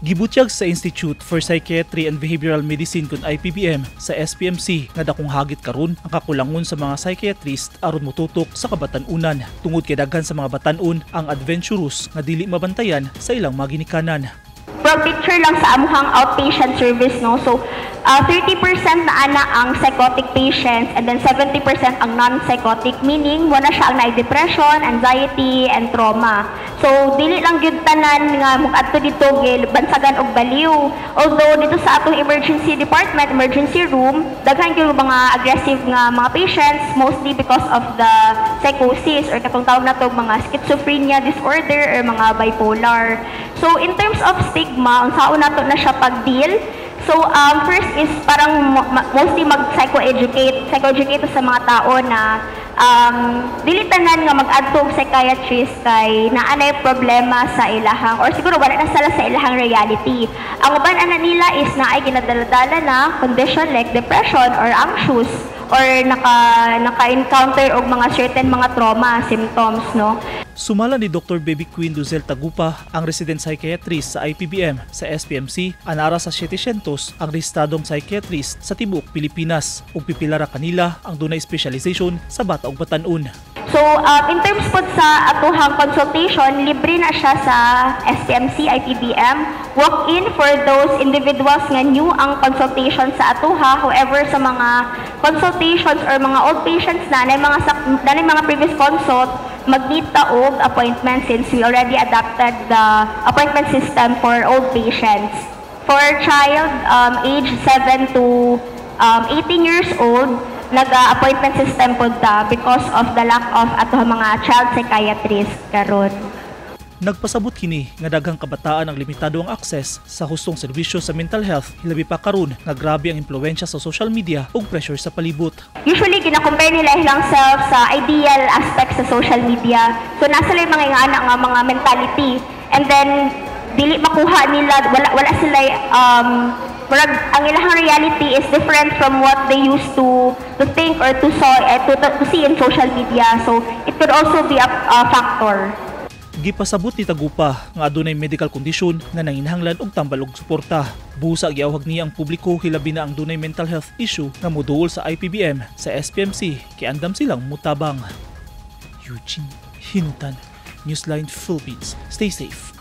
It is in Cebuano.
Gibutyag sa Institute for Psychiatry and Behavioral Medicine kon IPBM sa SPMC nga dakong hagit karon ang kakulangon sa mga psychiatrist aron motutok sa kabatan-unan tungod kay daghan sa mga batan-on ang adventurous nga dili mabantayan sa ilang mga ginikanan. Broad picture lang sa amuhang outpatient service, no? So 30% na ana ang psychotic patients and then 70% ang non-psychotic, meaning wala siya ang naay depression, anxiety and trauma. So dili lang gyud tanan nga muadto dito bansagan og baliw. Although dito sa atong emergency department, emergency room, daghan gyud mga aggressive nga mga patients, mostly because of the psychosis or katong tawag nato mga schizophrenia disorder or mga bipolar. So in terms of stigma, unsaon nato na siya pag-deal? So first is parang mostly mag-psychoeducate, psychoeducate sa mga tao na dili tanan nga mag-adto og psychiatrist kay naa nay problema sa ilahang or siguro wala na sala sa ilahang reality. Ang uban ana nila is naay ginadaladala na condition like depression or anxious or naka-encounter og mga certain mga trauma symptoms, no? Sumala ni Dr. Baby Queen Luzel Tagupa, ang resident psychiatrist sa IPBM sa SPMC, anara sa 700 ang rehistradong psychiatrist sa tibuok Pilipinas ug pipila ra kanila ang dunay specialization sa bata ug batan-on. So, in terms pod sa atuhang consultation, libre na siya sa SPMC, IPBM. Walk-in for those individuals nga new ang consultation sa atuha. However, sa mga consultations or mga old patients na mga previous consult, mag-need ta og appointment since we already adapted the appointment system for old patients. For child age 7 to 18 years old, nag-appointment system pod ta because of the lack of ato mga child psychiatrist karon. Nagpasabot kini nga daghang kabataan ang limitado ang access sa hustong serbisyo sa mental health, hilabi pa karon nga grabe ang impluwensya sa social media ug pressure sa palibot. Usually, gina-compare nila ilang self sa ideal aspect sa social media. So, nasa sila yung mga ingana nga mga mentality. And then, dili makuha nila, wala sila, murag, ang ilang reality is different from what they used to think or to saw, eh, to see in social media. So, it could also be a factor. Gipasabot ni Tagupa nga adunay medical condition nga nanginahanglan og tambal og suporta. Busa giawhag niya ang publiko, hilabi na ang dunay mental health issue, nga moduol sa IPBM sa SPMC kay andam silang mutabang. Eugene Hinutan, Newsline Philippines. Stay safe.